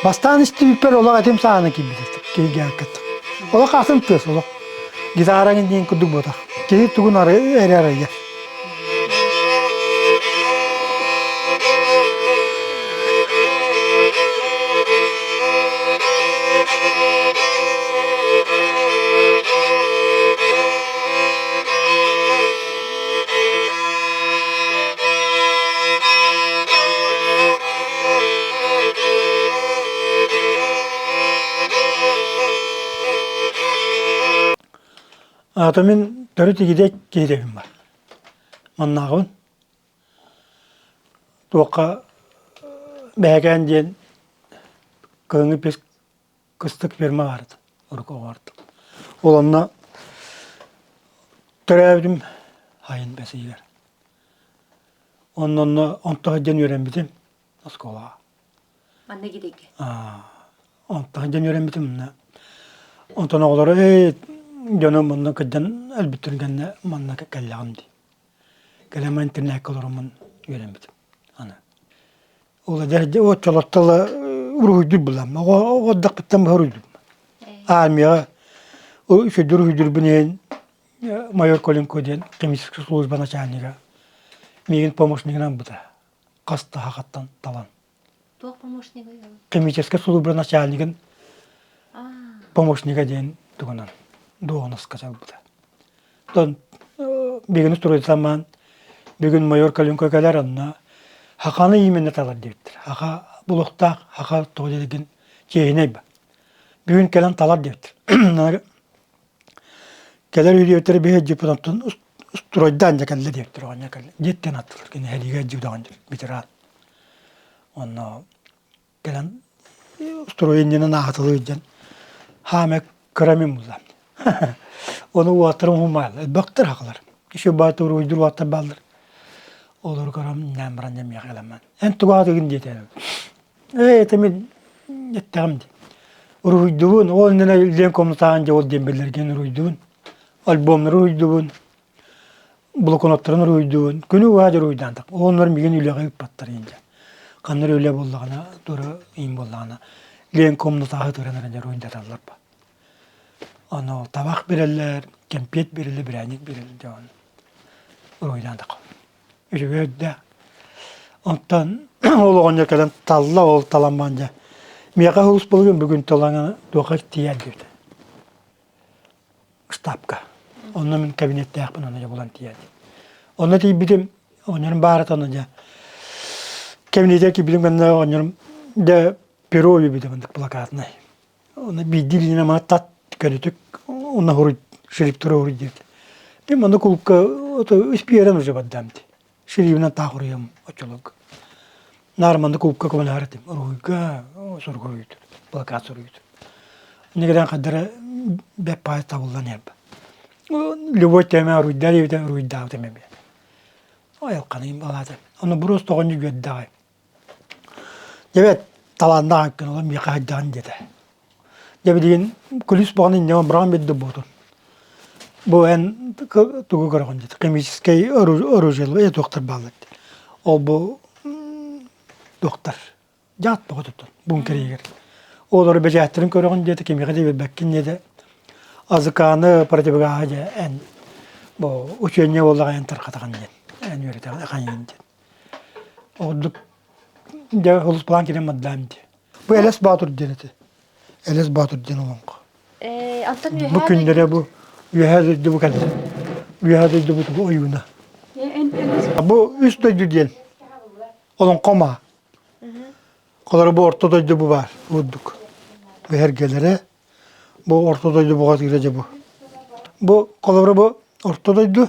Бастаан истибиппэр олох этим саҕана киирбит киһи Олох атын тыас олох. Гитараҥын диэн курдук буотах. Киһи тугун эрэ арыйар. Аата мин төрүт игидэй киһитэбин бар. Маннааҕыбын. Туохха Бэһэкээн диэн кыһыҥҥы пес кыстык ферма баарыт урукку оҕоорт. Ол онно төрөөбүтүм айын бэс ыйыгар. Онно онно онто сылдьан үөрэммитим оскуолаҕа. Манна гидейгэ. Онто сылдьан үөрэммитим онно. Онтон оҕолоро ээ дьонум онно кырдьан өлбүттэрин кэннэ манна кэллэҕим дии. Кэлэн интернакка олороммун үөрэммитим. Аны ол эдэр оччолортон уруһуйдуур булам. Оҕо оҕо эрдэхпиттэн быһа уруһуйдуум. Армияҕа үчүгэй уруһуйдуурбун иһин майор Коленко диэн химическэй служба начальнига миигин помощнигынан ылбыта. Хас да хахаттан талан. Туох помощнигый ол? Химическэй служба начальнигын помощнига диэн тугунан дуоһунаска чалбыта. Оттон биһигини строительствомаан бүгүн майор Калинко кэлэр онно хаханы именно талар диэбиттэр. Хаха булуохтаах, хаха тоҕо диэтигин чиэһинэй ба. Бүгүн кэлэн талар диэбиттэр. Кэлэр үһү биһи депутаттан стройдаан дьэ кэллэ диэбиттэр оҕонньор кэллэ. Дьиэттэн аттылар кини һэлиигэ дьиэдэҕин ветеран. Онно кэлэн строй иннинэн аахатылыы дьэн хаамэ кыра мин буллам. Ону уоттарым уһумааллар. Элбэхтэр хахалар. Еще бааты уруйдур уоттар бааллар. Олору көрөм нään баран дьэмиэхэ кэлэммэн. Эн тугу аатыгын диэтэ. Ээ, это мин эттэҕим дии. Уруһуйдубун, ол иннинэ Лен комнатаҕын дьэ ол диэн биллэрген уруһуйдубун. Альбомнары уруһуйдубун, блокноттарын уруһуйдубун. Күнү уһаа дьэ уруһуйдаан тах. Оҕолор миигин үлэҕэ ыыппаттар иһин дьэ. Ханна эрэ үлэ буоллаҕына, тура иин буоллаҕына, Лен комнатаҕа туран эрэ дьэ уруһуйдаталлар ба. Ону табах биэрэллэр, кэмпиэт биэрэллэр, бирээнньик биэрэллэр дьэ ону уруһуйдаан тахха. Үчүгэй эрдэ. Онтон ол оҕонньор кэлэн талла, ол талан дьэ миэхэ һулуспалыгын бүгүн талаҥа туохха тиийэр диэбитэ. Штабка. Онно мин кабинеттээхпин онно дьэ булан тиийэр. Онно тиийбитим, оҕонньорум баара онно дьэ кабинетигэр киирбитим кэннэ оҕонньорум дьэ перо үбүтэ мындык плакатнай. Онно биирдии илиинэн маны тат көнөтүк онно хоруй шрифтары хоруй диэбит. Мин манна кулукка испиэрэн уже бардам дии. Шрифтинэн таах хоруйам оччолорго. Наар манна кулукка көмөлөһөр этим. Уруһуйга сурук суруйутур, плакат суруйутур. Иннигэрэн хаддара бэп паай табыллан эрбэ. Любой тема уруйдар диэбитэ уруйдаабытым эмиэ. Айылханыйым балаата. Ону буруос тоҕонньу үөрдэҕэ. Дьэбэт талааннаах эккин ол миэхэ хайдаҕын диэтэ. Дьэ билигин күлүс баҕаны инньэ быраҕан биэрдэ буотун. Бу эн тугу көрөҕүн диэтэ. Химическэй оружие туохтар бааллар диэн. Ол бу туохтар дьаат бөҕө туттан бункеригэр. Олору бэчээттэрин көрөҕүн диэтэ, кимиэхэ да биэрбэккин диэтэ. Азыкааны противогаһа дьэ эн бу учение буоллаҕа эн тархатаҕын диэн. Эн үөрэтэҕин ахайын диэн. Ордук дьэ Улуспалаан кирэн бардаам дии. Бу Элэс Боотур диэн этэ. Элэс Боотур диэн олоҥхо. Ээ, онтон Бу үөһээ күннэрэ дойду бу үөһээ дойду бу кэллэ. Үөһээ дойду бу тугу ойууна. Бу үс дойду диэн олоҥхо маа. Холоро бу орто дойду бу баар урдук. Бэһэргэлэрэ Бу орто дойду бухатыыра дьэ бу. Бу холобура бу орто дойду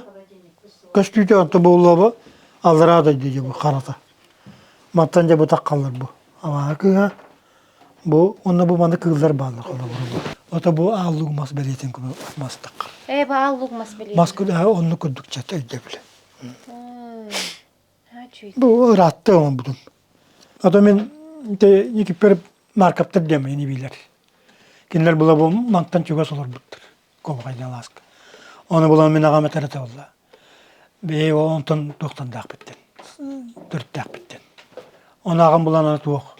көстүүтэ онто буолуо бу аллараа дойду дьэ бу харата. Мантан дьэ бу таххаллар бу. Абааһы кыыһа бу уонна бу маны кыыллар бааллар холобура бу. Ото бу ааллуг мас бэлиэтин мас таххар. Ээ, бу ааллуг мас бэлиэтин. Мас оннук курдук чат өйдөбүлэ. Бу ыраатта оҥорбутум. Ото мин ити Никиппер Марковтар диэн ини билэр. Кинилэр була бу мантан чугас олорбуттар. Куобаҕайдан алааска. Ону булан мин аҕам этэр этэ буолла. Бэйэ онтон туохтандаахпыттан, төрүттээхпиттэн. Ону аҕам булан аны туох.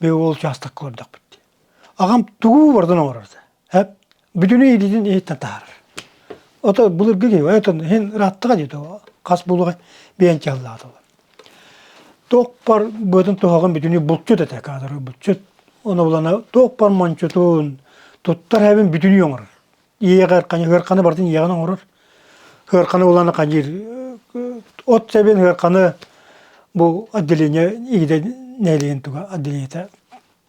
Биһиги ол учаастакка олордохпут дии. Аҕам тугу барытын оҥорор этэ. Эп бүтүнү илиитин иһиттэн таһаарар. Ото былыргы киһи отон иһин ырааттаҕа дии хас булуга биэн чаллаатылар. Туох бар быатын туһаҕын бүтүнү булчут этэ каадыры булчут. Ону булана туох бар мончутун туттар хэбин бүтүнү оҥорор. Иэҕэр хыарханы барытын иэҕин оҥорор. Хыарханы булана ханьыр от сэбин хыарханы бу отделение игидэ нэһилиэгин туга отделениета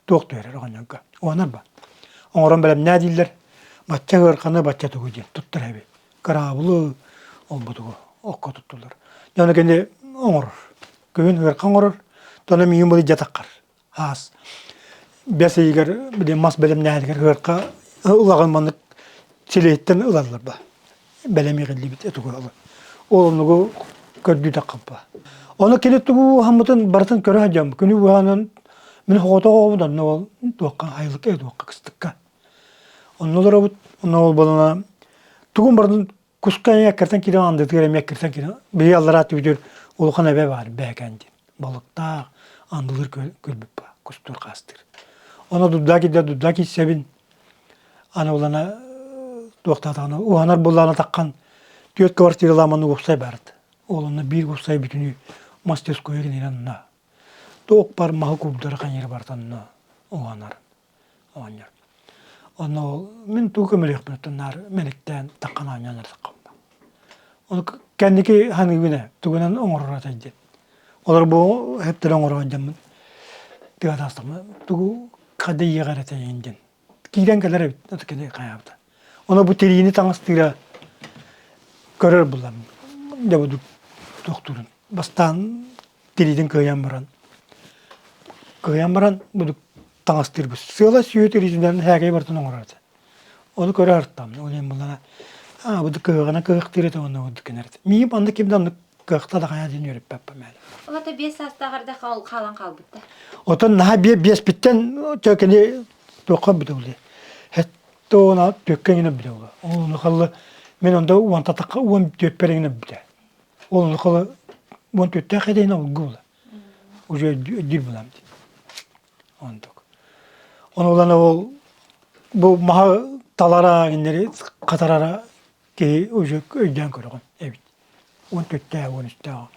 туох түһэрэр оҕонньорго. Уонар ба. Оҥорон бэлэмнээ дииллэр. Бачча ыарханы, бачча тугу диэн туттар эбит. Кыраабылы олбутугу окко туттулар. Дьону кини оҥорор. Күһүн ыархан оҥорор. Тоно миигин бу дьатаххар. Аас. Бэс ыйыгар били мас бэлэмнээһинигэр ыарха улаҕын маннык силиһиттэн ылаллар ба. бэлэм иҕиллибит этугу ылы. Ол оннугу көрдүүтэххэ Ону кини тугу уһаммытын барытын көрө сылдьам. Күнү быһаанан мин соҕотох оҕобут онно ол туохха айылыкка туохха кыстыкка. Онно олоробут, онно ол болана тугун барытын куска эмиэ киирэн андытыгар эмиэ киртэн киирэн биһи аллараа түбүтүр улахан эбэ баар бээкээн диэн балыктаах андылыр көрбүт ба кустуур хаастыыр. Ону дуддаа киирдэ дуддаа киирсэбин Аны улана туохтаатаҕына уһанар буоллаҕына таххан түөрт квартиралаах маннык уопсай баарыт. Ол онно биир уопсай бүтүнүү мастерскойа кинилэр онно. Туох бар маһы курдары ханьыры барыта онно уһанар оонньор. Онно ол мин тугу көмөлүөхпүн оттон наар мэниктээн таххан оонньоон таххам. Ону кэнники ханыыбын ээ тугунан оҥорор атай диэн. Олор бу хэптэрэ оҥорон дьаммын тыатаастахпына тугу хада иэҕэр этэйин диэн киирэн кэлэр эбит ата кини хайаабыта. Ону бу тириини таҥастыыра көрөр булам. Дьэ бу тохтуурун. Бастаан тириитин кыайан баран кыайан баран бу таҥастыырбыт. Сыала сүө тириитинэн һээкэй барытын оҥорор этэ. Ону көрө артам. Ол иһин буллана аа бу кыаҕына кыахтыыр этэ уонна бу кэнэр этэ. Миигин маннык ким да оннук кыахта да хайа диэн үөрэппэппин мэлэ. Ол ата биэс саастааҕар да хаалан хаалбыт да. Отон наһаа биэ биэспиттэн чө кини туохха бүтэ уле. Хетте она төккө гына бүтэ уле. Ол нухаллы мен онда уон татакка уон төппер гына бүтэ. Ол нухаллы уон төттөөх эдейин олгу була. Уже дир булам. Онтук. Оны улана ол бу маха талара гиннери катарара киһи уже өйдөөн көрөҕүн эбит. Уон төрттээх, уон үстээх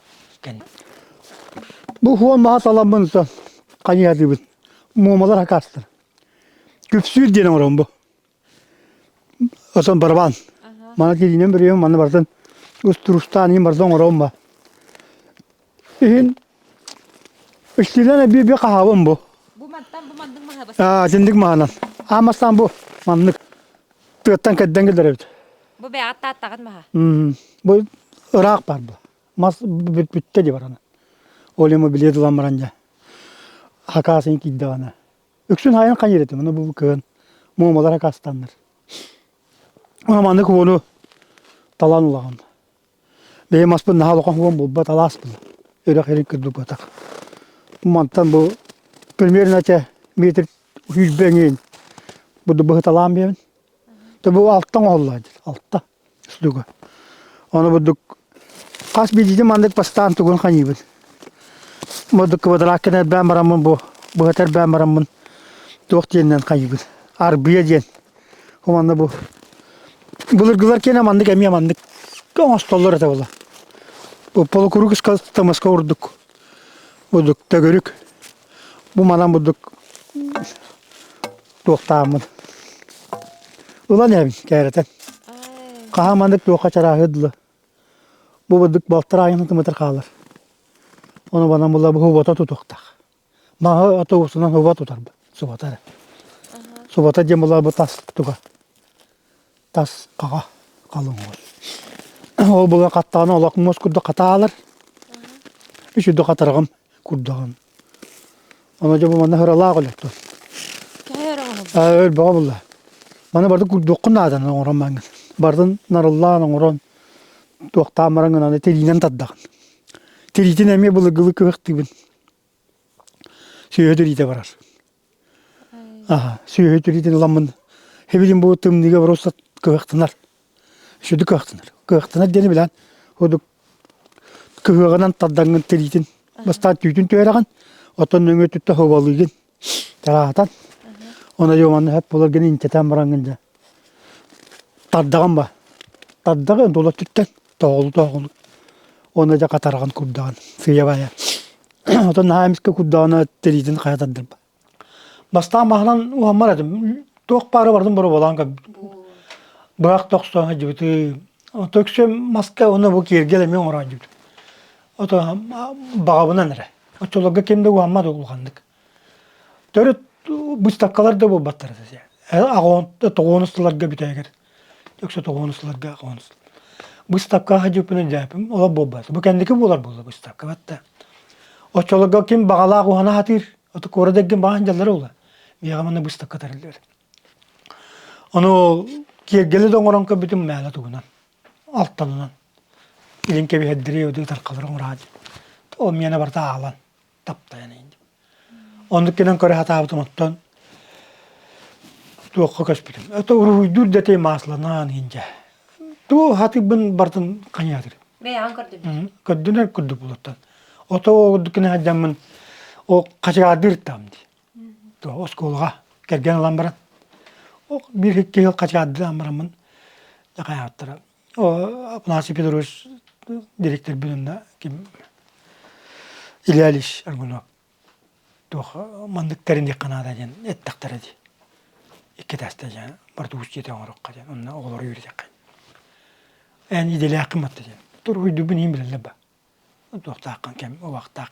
кэннэ. Бу хуон маһа таламмын хайыһардыбыт. Муомалар хакаастар. Күпсүүр диэн оҥоробун бу. Осон барабан. Мана тириинэн бүрүйэн манна барытын устурустаан иһин барытын оҥоробун ба. Иһин үстүнэн эбии би хаһабын бу. Бу мантан бу маннык маһа бас. Аа, динник маһанан. Аамастаан бу маннык тыаттан кэрдэн кэлэр эбит. Бу бэйэҕит тааттаҕыт маһа. Бу ыраах бар бу. Мас бүттэ дии барана. Ол ему билиэт ылан баран дьэ. Хакаасын киирдэҕинэ. Үксүн хайан хайыр этим, аны бу кыһын муомалар хакаастаннар. Оны маннык уону талан улаҕан. Бэйэм аспын наһаа улахан уон булбат алааспын. Үрэх ирин кырдырбатах. Мантан бу примерно этэ метр сүүрбэ эҥин бу быһыталаан биэбин. То бу алта оҥоһуллар дии, алта штука. Ону бурдук хас биирдиитин маннык бастаан тугун хайыыбын. Бурдук квадраккын эрбээн бараммын бу быһыта эрбээн бараммын туох диэнинэн хайыыбын. Арбия диэн. Манна бу былыргылар киэнэ маннык эмиэ маннык оҥостоллор этэ була. Бу полукруг тамаска урдук. Бурдук төгүрүк. Бу манан бурдук туохтааммын. Ылан эбин кээрэтэн. Хаһан маннык туохха чарааһы дылы. Бу бурдук балтараа айан сантиметр хаалар. Ону банан була бу хубата тутуохтаах. Маһы автобусунан хуба тутарбыт. Субата эрэ. Субата диэн була бу тас туга. Тас хаҕа халыҥ уол. Ол була хаттаҕына олох муос курдук хатаалар. Үс үрдүк хатарҕым курдаҕын. Ону дьэ бу манна ыралаах өлөттө. Өлбөҕө булла. Маны барды курдуоххун наадан оҥорон маҥҥын. Бардын нарыллаан оҥорон туохтаан баран гынан тириинэн тардаҕын. Тириитин эмиэ былыргылыы кыахтыыбын. Сүөһү тириитэ барар. Аха, сүөһү тириитин ыламмын хибилин бу тымныыга просто кыахтанар. Сүдү кыахтанар. Кыахтанар диэни билэн, курдук кыһыаҕынан тардаҥҥын тириитин бастаан түүтүн түһэрэҕин, оттон нөҥүө түттэ хобалыыгын. Тараатан. Оны дьэ манна хөп буолар гына инчэтэн бараҥҥын дьэ тардаҕын ба. Тардаҕын тула өттүттэн тоҕолу-тоҕолу. Уонна дьэ хатараҕын курдаҕын сыыйа-баайа. Отон наһаа эмискэ курдаҕына тириитин хайа тардырба. Бастаан маһынан уһаммар этим. Туох баары барытын боруобалаан көрбүтүм. Быһах тохсон сылдьыбытым. Өксөм маска уонна бу киэргэл эмиэ оҥоро сылдьыбытым. Ото баҕабынан эрэ. Оччолорго ким да уһаммат улаханнык. Төрүт выставкалар да буолбаттар этэ. Тоҕуонус сылларга бүтээгэр. Өксө тоҕуонус сылларга аҕаонус. Выставкаҕа сылдьыбыппын өйдөөпүм. Олох буолбат. Бу кэнники буолар буолла выставка батта. Оччолорго ким баҕалаах уһана сатыыр, ото куорат эргин баҕа сылдьаллара буолла. Миэхэ манна выставка тэриллэр. Ону киэргэли да оҥорон көрбүтүм мээнэ тугунан, алтанынан. Илин кэбиһэрдэри ытархалары оҥораат. Ол миэнэ барыта аалан, таптайан иһин. Оннук гынан көрө сатаабытым оттон туохха көспүтүм. Это уруһуйдуур да этэ масланан иһин дьэ. Тугу хатыыбын барытын хайаатыр. Бэйэҕин көрдүнэр. Көрдүнэр курдук булуттан. Ото курдук гына сылдьаммын ол хачыгаардыыр там дии. Оскуолаҕа кэргэн ылан баран биир икки сыл хачыгаардыан бараммын дьахайааттара. Афанасий Петрович директорбын онно ким Илья Ильич Аргунов туох маннык тэриниэххэ наада диэн эттэхтэрэ дии. Икки этээстэй диэн бортуус дьиэтэ оҥоруохха диэн онно оҕолору үөрэтиэххэ. Эн идэлээххин батта диэн. Туруһуйдуубун иһин билэллэр ба. Туохтааххын кэм убахтаах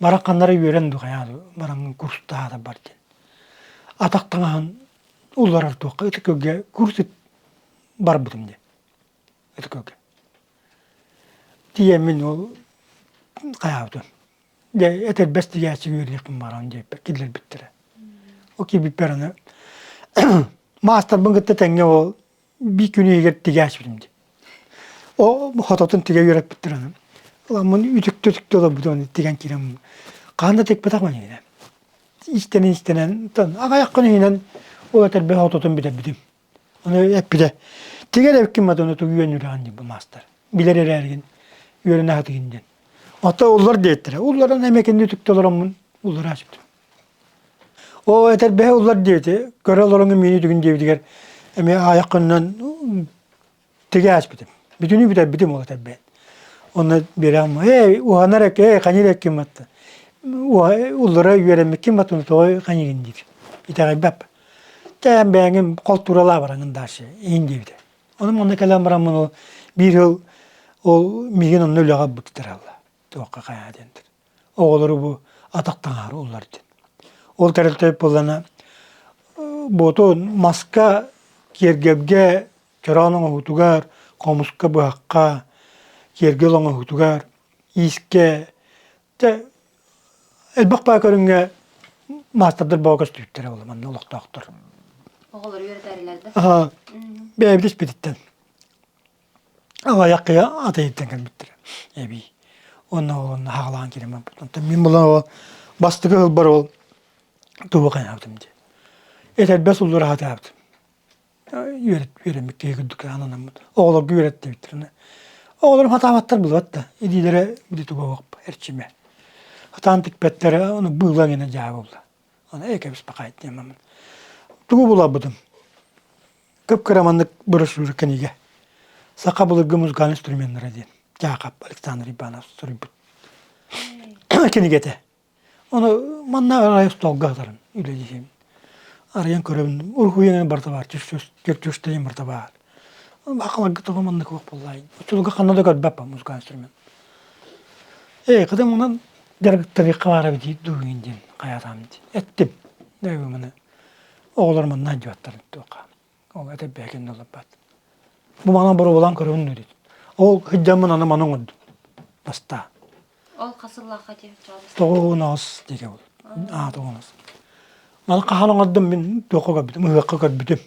Баран ханнара үөрэн ду хайаа бараҥҥын курстаата бар диэн. Атах таҥаһын улларар туохха ытык көргө курс барбытым диэн. Ытык көргө. Тиийэммин ол хайаабытым. Дьэ этэрбэс тигээччи үөрүйэхпин баран диэппэр киллэрбиттэрэ. Ол киирбиппэр аны маастарбын кытта тэҥҥэ ол биир күн иһигэр тигээччибитим дии. О хототун тигэ үөрэппиттэр аны. Ыламмын үтүктэ-үтүктэ олорбутум аны тигэн киирэн хаһан да тикпэтэх иһинэн. Истэнэн-истэнэн аҕыйах күн иһинэн ол этэрбэс хототун бүтэрбитим. Ону эппитэ, тигэр эбиккин матыны тугу үөн үрэҕин диэн бу маастар. Билэр эрээригин үөрэнэ сатыгын диэн. Ото уллар диэттэрэ. Улларан эмэ кинини үтүктэ олороммун уллара сүптүм. Оо этэрбэһэ уллар диэти, көрө олороҥҥун миини үтүгүн диэбитигэр эмиэ аайах көннөн тигэ ааспытым. Бүтүнүү бүтэрбитим ол этэрбэһин. Онно биэрэҕим, ээ уһанар эке, ханьыр эккин батта. Уллара үөрэммиккин баттын тоҕо ханьыгын диир. Итэҕэйбэп. Тээн бэйэҥин холтууралаа бараҥын дальше иин диэбитэ. Ону манна кэлэн бараммын ол биир сыл ол миигин онно үлэҕэ ылбыттар туохха хайаа диэнтэр. Оҕолору бу атах таҥаһар уллар диэн. Ол тэрилтэ буоллана буоту маска киэргэлгэ чороон оҥоһуутугар, хомуска, быһахха, киэргэл оҥоһуутугар, иискэ Дьэ, элбэх баа көрүҥҥэ маастардар бөҕө көстүбүттэрэ ол манна олохтоохтор. Оҕолор үөрэтэрилэр да? Аха, бэйэбит испититтэн. Аҕыйах киһи атыйыттан кэлбиттэрэ эбии. Уонна ол онно хаҕалаан киирэн барбыт. Онтон мин булан ол бастакы сылбар ол тугу хайаабытым дии. Этэрбэс уллура сатаабытым. Үөрэммит киһи курдук ананаммыт. Оҕолорго үөрэттибиттэринэ. Оҕолорум хатаабаттар булбат да. Илиилэрэ били туга суох эрчимэ. Хатаан тикпэттэрэ, ону быылаҥ гына дьаа буолла. Аны ээ кэбис бакаайт диэммин. Тугу буларбытым? Кып-кыра маннык брошюра кинигэ. Саха былыргы музыкальный инструменнара диэн. Дьаакап Александр Иванов суруйбут кинигэтэ. Ону манна арай остуолга сытарым үлэлиһим. Арыйан көрөбүн, уруһуйан барыта баар, чертежтэйим барыта баар. Баахаларга тоҕо маннык суох буоллаайын. Оччолорго ханна да көрбөппүн музыкальный инструмент. Ээ, кытым онон дьарыктаныахха баара эбит дуу диэн хайаатаам дии. Эттим. Маны оҕолор манна сылдьыбаттар туохха. Ол этэрбэһэ олорбат. Бу манан боруобалаан көрөбүн дуу диэтим. Ол сылдьаммын аны маны оҥордум. Бастаан. Ол хасыллаахха диэн 98 диэки буолбут. Аа, 98. Маны хаһан оҥордум мин туохха көрбүтүм, ыһыахха көрбүтүм.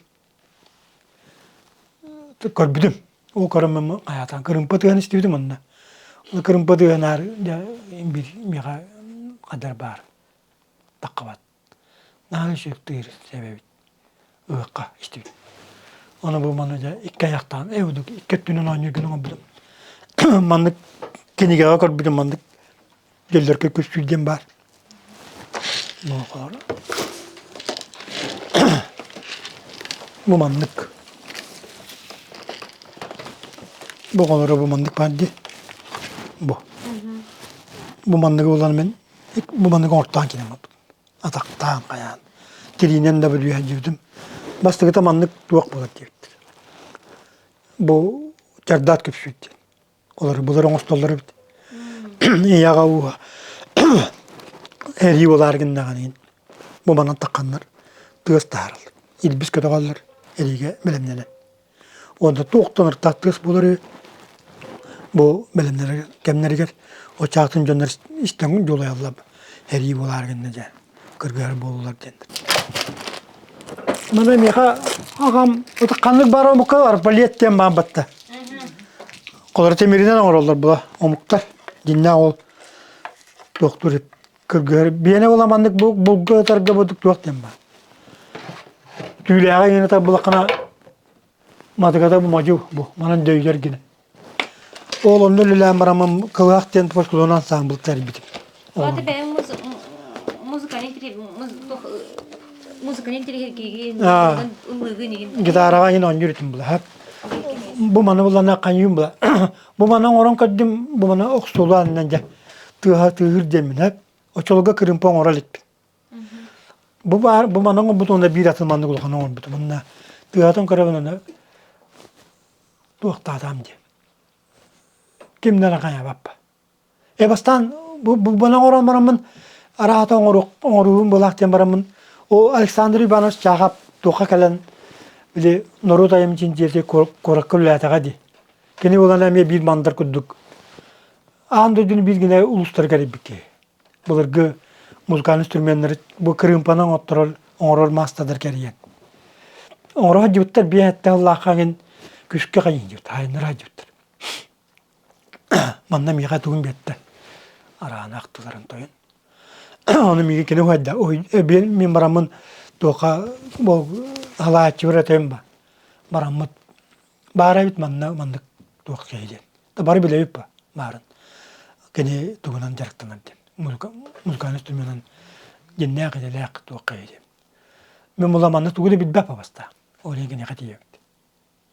Көрбүтүм. Ол көрөммүн хайаатаан кырыымпа тыаһын истибитим онно. Ол кырыымпа тыаһынаар дьэ биир миэхэ хадар баар таххабат. Наһаа үчүгэй сэбэбит ыһыахха истибит. Ону бу маны дьэ икки айахтаан ээ удук икки өттүнэн оонньуургун оҥорбутум. Маннык кинигэҕэ көрбүтүм маннык дьөллөркө көстүүр диэн баар. Бу маннык. Бу оҕолоро бу маннык баар дии. Бу. Бу манныгы булан мин бу манныгы оҥортоон киирэн барбытым. Атахтаан хайаан. Тириинэн да бүлүүһэ дьиэбитим. Бастакыта маннык туох буолар диэбиттэр. Бу чардаат көпсүүт диэн. Олору былыр оҥостоллор эбит. Ийэҕэ ууга эрии буолаары гыннаҕына бу манан тахханнар тыас таһаараллар. Илбис көтөҕөллөр, эриигэ бэлэмнэнэн. Уонна туохтан ыртаах тыас буолар үһү. Бу бэлэмнэнэр кэмнэригэр очаатын дьоннор истэн дьулайаллар эрии буолаары гынна дьэ кыргыһар буоллулар диэн. Маны миэхэ аҕам ханнык баар омукка арбалет диэн баан батта. Олор тимиринэн оҥороллор була омуктар. Дьиннээх ол туохтуур кыргыһар. Биэнэ була маннык булга ытарга будук туох диэн баар. Түүлээҕи иҥин ытар булаххына матыгата бу модьу бу манан дөйүлэр гинэ. Ол онно үлэлээн бараммын кылаах диэн фольклорун ансаамбыл тэрийбитим. Аты бэйэҥ музыканы музыканы интириэһиргиигин, ыллыыгын игин. Гитараҕа иһин оонньуур этим була. Бу маны булана ханьыым була. Бу маны оҥорон көрдүм, бу маны охсуулаан дьэ тыаһа тыаһыыр диэммин хөп. Оччолорго кырыымпа оҥоро иликпин. Бу баар бу маны оҥорбут уонна биир атын маннык улахан оҥорбутум. Уонна тыаһатын көрөбүн аны туохтаатаам диэн. Кимнэрэ хайаабаппа. Э бастаан бу бу оҥорон бараммын араата оҥоруох оҥоруубун былаах диэн бараммын о Александр Иванович Чаахап туохха кэлэн били норуот айымньытын дьиэтэ куоракка үлэлээтэҕэ дии. Кини буолан эмиэ биир мандар курдук аан дойдуну биир гына улуустары кэрийбит киһи. Былыргы музыкальный инструменнары бу кырыымпаны оҥотторор оҥорор маастардар кэрийэн. Оҥоро сылдьыбыттар биэ этте ыллаахха эҥин күскэ хайыйдыбыт, айаннара сылдьыбыттар. Манна миэхэ тугун биэттэ араана ахтыларын тойон. Ону миигин кини уһайда. Мин бараммын туохха бу халааччыбар этим ба. Бараммыт баара эбит манна маннык туох киһи диэн. Бары билэбит ба баарын. Кини тугунан дьарыктанар диэн. Музыкальный инструменан дьиннээх идэлээх туох киһи диэн. Мин була манна тугу да билбэт бастаан. Ол иһин киниэхэ тиийэбит.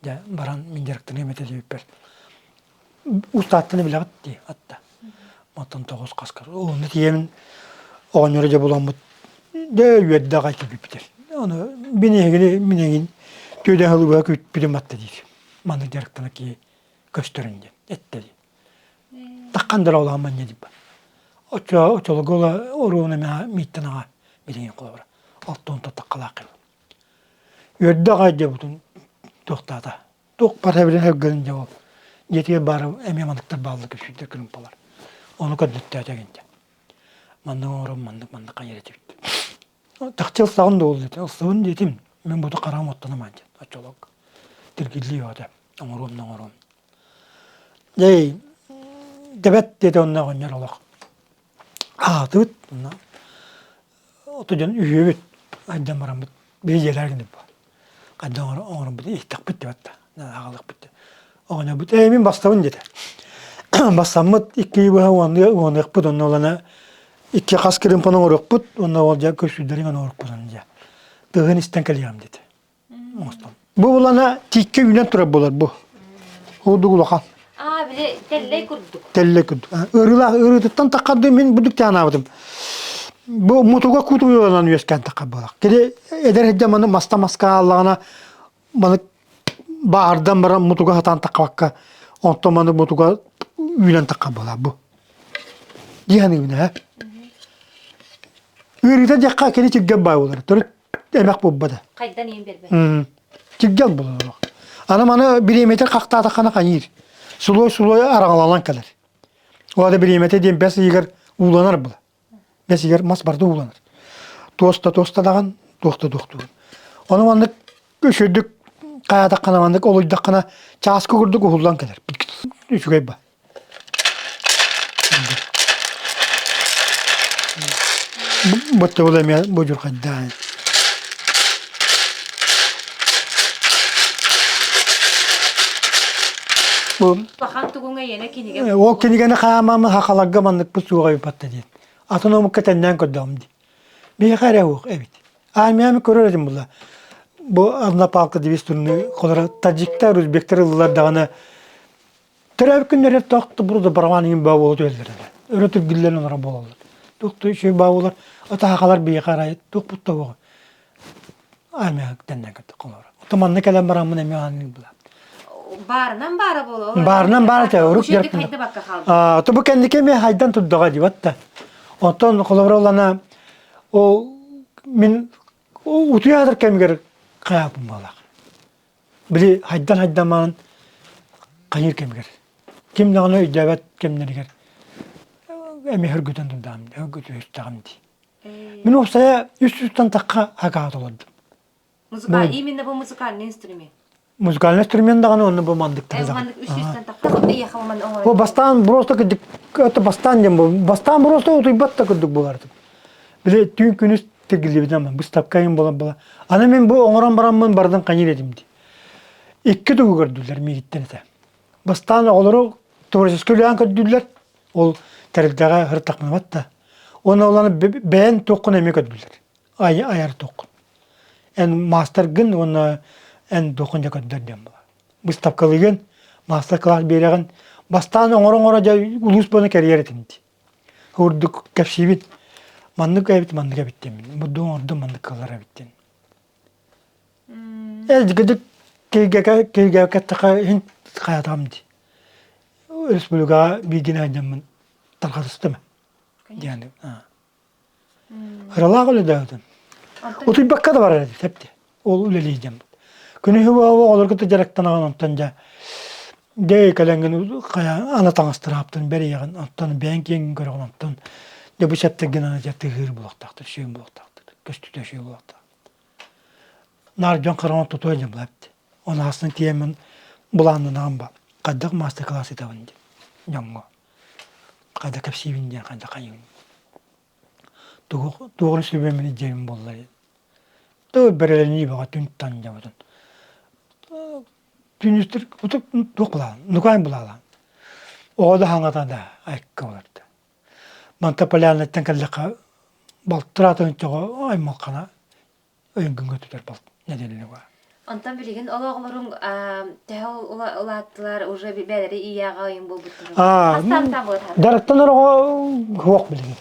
Дьэ баран мин дьарыктаныам этэ диэбиппэр устааттаны билэҕит дии атта. Оттон тоҕус хаскар. Онно тиийэмин оҕонньору дьэ буламмыт дьэ үөрдэ аҕай кэлбиппитэр. Ону мин эһигини мин эҥин түөдэ сылыбыга күүппүтүм атта диир. Маннык дьарыктана киһи көстөрүн диэн эттэ дии. Таххан дара улахан манньа дип. Оччо оччолорго оруобуна мииттэн аҕа билигин холобура. Алтон таттаккалаах Үөрдэ аҕай диэбитин туохтаата. Туох бара билэн сылгын дьэ ол. Дьиэтигэр баар эмиэ манныктар бааллар көпсүүрдэр кырыымпалар. Ону көрдөттөөтө гинтэ. Маннык оҥорон маннык маннык хайар этибит. Тахчы ылсаҕын да ол диэтэ. Ылсыбын диэтим. Мин буту хараҕым оттонумаан диэн оччолорго. Тиргиллии өтө. Оҥоруом да оҥоруом. Дьэй, дэбэт диэтэ онно оҕонньор олох. Аатыбыт онно Ото дьон үһүөбүт айдан бараммыт биһиги дьиэлэр гиниб хайдах оҥороммут иһиттэхпит диэбэт да аҕалыахпыт диэн оҕонньорбут ээ мин бастабын диэтэ бастаммыт икки быһа уоныахпыт онно олана икки хас кырыымпаны оҥоруохпут уонна ол дьэ көсүүрдэрин оҥоруохпут дьэ тыһын истэн кэлиэҕим диэтэ оҥостон. Бу булана тииккэ үүнэн турар буолар бу. Ордук улахан. Аа, били тэллэй курдук. Тэллэй курдук. Ыарыылаах ыарыытыттан таххарды мин будук тянаабытым. Бу мутуга кутуйуланан үөскээн таххар буолар. Кини эдэр сылдьан маны маста маска ааллаҕына маны баардан баран мутуга сатаан таххабакка онтон маны мутуга үүнэн таххар буолар бу. Дии саныыбын ээ. Ыарыыта диэххэ кини чиргэн баай буолар. Төрүт эмэх буолбата. Хайдан иһин биэрбэт. Чиргэл буолар. Аны маны бириэмэтэ хахтаатаххына хайыыр. Сулуой-сулуой араҥаланан кэлэр. Ол да бириэмэтэ диэн бэс ыйыгар ууланар була. Бэс ыйыгар мас барыта ууланар. Туоста туоста даҕан, туохта туохтуур. Ону маннык үчүгдүк хаатаххына маннык олуйдаххына чааскы курдук уһуллан кэлэр. Үчүгэй ба. Бу эмиэ будьурхайдаан. Улахан тугуҥ эйиэнэ кинигэ Ол кинигэни хаамаамы хахаларга манныкпыт суоҕа ыйбатта диэн. Атын омукка тэннээн көрдөҕүм дии. Биһиэхэ эрэ уох эбит. Армияны көрөр этим була. Бу одна палка две стороны холоро таджиктар, узбектар ыллылар даҕаны төрөөбүт күннэрэ туох да бурда барабан иҥин баа буола түһэллэр этэ. Өрө түргүллэн олорор буолаллар. Туох да үчүгэй баа буолар. Атаахалар биһиэхэ арай туох бутта буоҕа. Армия тэннэн кытта холоро. Оттон манна кэлэн бараммын эмиэ ааннык була. Баарынан баара буолуо. Баарынан баара этэ, урук Үчүгэйдик хайдыбакка хаалбыт. То бу кэнники эмиэ хайдан турдаҕа дибат да. Оттон холобура олана ол мин утуйаатар кэмигэр хайааппын буолаах. Били хайдан хайдамаан хайыр кэмигэр. Ким даҕаны өйдөөбөт кэмнэригэр эмиэ хөргүтэн турдаҕым, хөргүтүһүстэҕим дии. Мин уопсайа үс сүүстэн тахха хакаат олордум. Музыка, именно бу музыкальный инструмент. Музыкальный инструмент даҕаны онно бу мандыктары даҕаны. Үс сүүстэн тахха эйиэхэ Бу бастаан просто кырдьык это бастаан диэн бу бастаан просто утуйбат да курдук буолар. Били түүн күнүс тигиллибитим быставкайым буолан була. Аны мин бу оҥорон бараммын бардын хайыр этим дии. Икки тугу көрдүлэр миигиттэн этэ. Бастаан оҕолору творческий үлээн көрдүлэр. Ол тэрилтэҕэ ыртахмабат да. Уонна оланы бэйэн туоххун эмиэ көрдүлэр. Айар туоххун. Эн маастаргын уонна эн туоххун дьэ көрдөр диэн буолар. Выставкалыгын, маастар-класс биэрэҕин. Бастаан оҥоро-оҥоро дьэ улуус буолан кэрийэр этим дии. Курдук кэпсиибит. Маннык эбит, маннык эбит диэммин. Бурдук оҥордум, маннык кыллар эбит диэн. Элдьигидик килгэкэ килгэкэттэхэ иһин хайатаҕым дии. Республикаҕа бииргин айдаммын тарҕатыстым диэн. Ыралаах үлэлээбитим. Утуйбакка да барар этим септи. Ол үлэлиидим. Күнүһү оҕолорго кытта дьарыктанаҕын онтон дьэ дьэ кэлэҥҥин хайа ана таҥастыраптын бэрийэҕин оттон бэйэҥ киэҥин көрөҕүн оттон дьэ бу септэргин ана дьэ тыһыыр буолуохтаахтар сүөм буолуохтаахтар көстүүтэ үчүгэй буолуохтаах наар дьон хараҕын тутуо дьэ былапти оны астын тиэмин былааннанаҕын ба хайдах мастер-класс ыытабын диэн дьоҥҥо хайдах кэпсиибин диэн хайдах хайыыбын тугу туоҕун сүбэмин дьиэбин буолла диэн тыл бэрэлэнии бөҕө түн тан дьабытын түнүстэр утук туох булаан нукаан булаалаан оҕо да хаҥата да айкка олорду манта полянаттан кэллэххэ балтыраатын чоҕо аймалхана өйгүҥҥэ түтэр балт нэдиэлэни баар. Онтон билигин ол оҕолоруҥ төһө улааттылар, уже бэйэлэри ийэҕэ ойун буолбуттар. Дарыктанар оҕо суох билигин.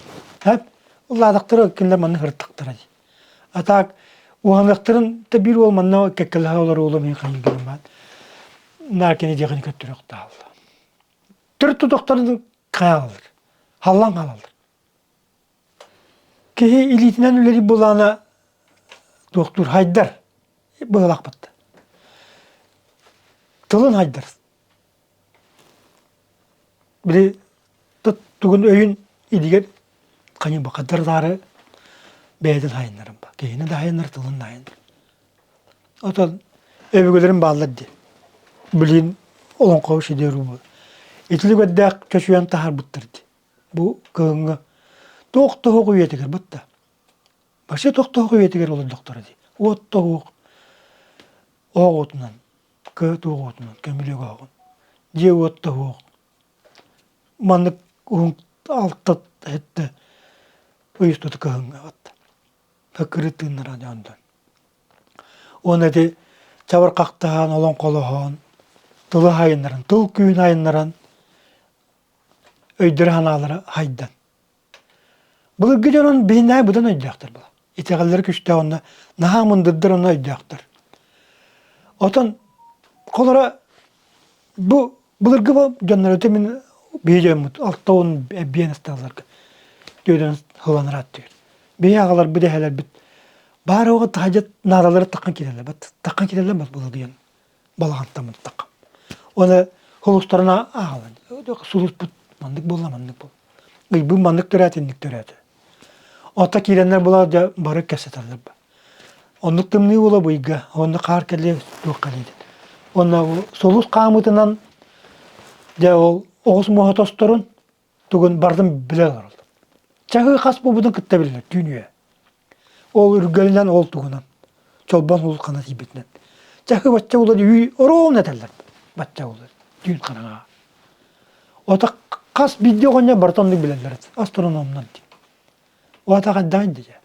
Улаатахтара кинилэр манна сырыттахтара дии. А так уһаныахтарын да биир уол манна кэккэлэһэ олорор уолу мин хайыгырым баат. Наар кини диэхини көттөрүөхтаалла. Төрүт тутахтарын хаалалар. Халлан хаалаллар. Киһи илиитинэн үлэлиир буоллаҕына туохтуур хайдар быһалаахпыт. Тылын хайдар. Били тугун өйүн илигэр хайы бакаддар бэйэтин хайыннарым ба. Киһини да хайыннар, тылын да хайыннар. Отон өбүгэлэрим бааллар дии. Билин олоҥхо шедевр буолар. Итилик чочуйан таһаарбыттар дии. Бу кыһыҥҥы туох тоһуох үйэтигэр бытта. Вообще туох тоһуох үйэтигэр олордохторо дии. Уот тоһуох оһох уотунан, кыа туох уотунан, көмүлүөк оһоҕун. Дьиэ уот тоһуох. Маннык уһун алта сэттэ ый устата кыһыҥҥа батта. Кыры тыыннара дьонтон. Уонна ити чабырҕахтаһан, олоҥхолоһон, тылы айыннаран, тыл күүһүн айыннаран өйдөрө-санаалара хайдан. Былыргы дьонун биһиннээх быдан өйдөөхтөр була. Итэҕэллэрэ күштээх онно наһаа мындырдар онно өйдөөхтөр. Отон холоро бу былыргы бу дьоннор өтө мин биһи дьоммут 60 эбиэн ыстаалларга түөдэн хыланыраат түгэр. Биһи аҕаларбыт эһэлэрбит баар оҕо таһдьа наадалары таххан киирэллэр бат таххан киирэллэр бат былыргы дьон балаҕантан мунтахха. Оны холустарына ааҕалан сулуспут маннык буолла маннык буолла. Ыйбын маннык төрөөтө инник төрөөтө. Ото киирэннэр була дьэ бары кэпсэтэллэр ба. Оннук тымныы буола быйга, онно хаар кэлиэ туох кэлиэ диэн. Онно сулус хаамыытынан дьэ ол оҕус муоһа тосторун тугун бардым билэ олороллор. Чаһыы хас буолбутун кытта биллэр түүн үө. Ол үргэлинэн ол тугунан чолбон улахана тиийбитинэн. Чаһыы бачча улар үй ороон этэллэр бачча улар түүн хараҥаҕа. Ото хас биирдии оҕонньор барыта оннук билэллэр астрономнар дии. Ота хайдаҕын дии.